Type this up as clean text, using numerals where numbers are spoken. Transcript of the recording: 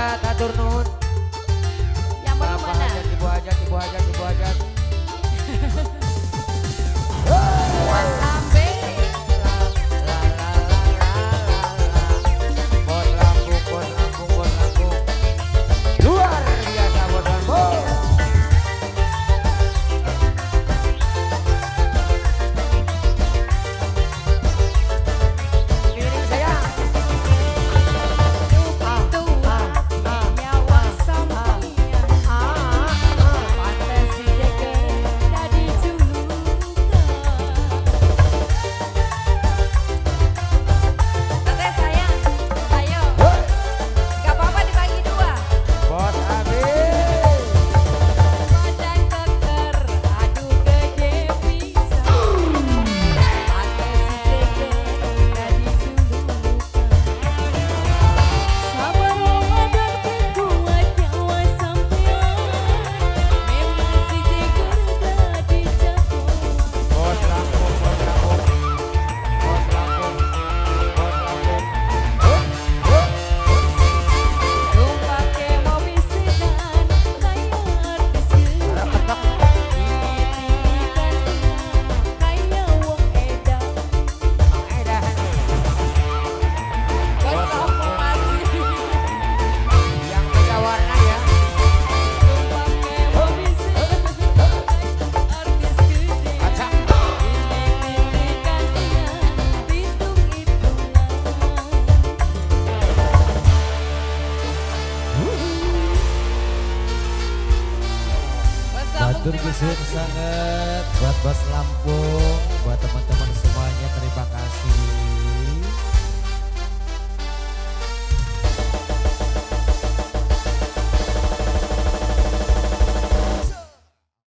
Hajat, hatur nuhun. Yang baru Bapak mana? Hajat, Ibu Hajat, Ibu Hajat, Ibu Hajat. Mas Ambe. La la la la la la. Bos Lampung, bos Lampung, bos Lampung. Luar biasa bos Lampung. Ini sayang. Tua nyawa sampeyan. Pantes si Jeger dadi julukan. Teteh sayang, ayo. Gak apa-apa dibagi dua. Bos Abi. Badan keker, aduh gede pisan. Pantes si Jeger dadi julukan. Sabar Ramadan kuat nyawa sampean. Memang si Jeger dadi jagoan. Bos Lampung, bos Lampung. Bos Lampung. Bos Lampung. Huh, huh. Numpake mobil sedan kayak artis gede. Tinggi-tinggi gantian kayak wong edan. Mang Edan. Bos apa masih? Yang beda warna ya. Numpake mobil sedan kayak artis gede. Aca. Tinggi-tinggi gantian hitung-hitungan. Bos Lampung Batur terima kesuwun kasih. sanget buat Bos Lampung, buat teman-teman semuanya terima kasih.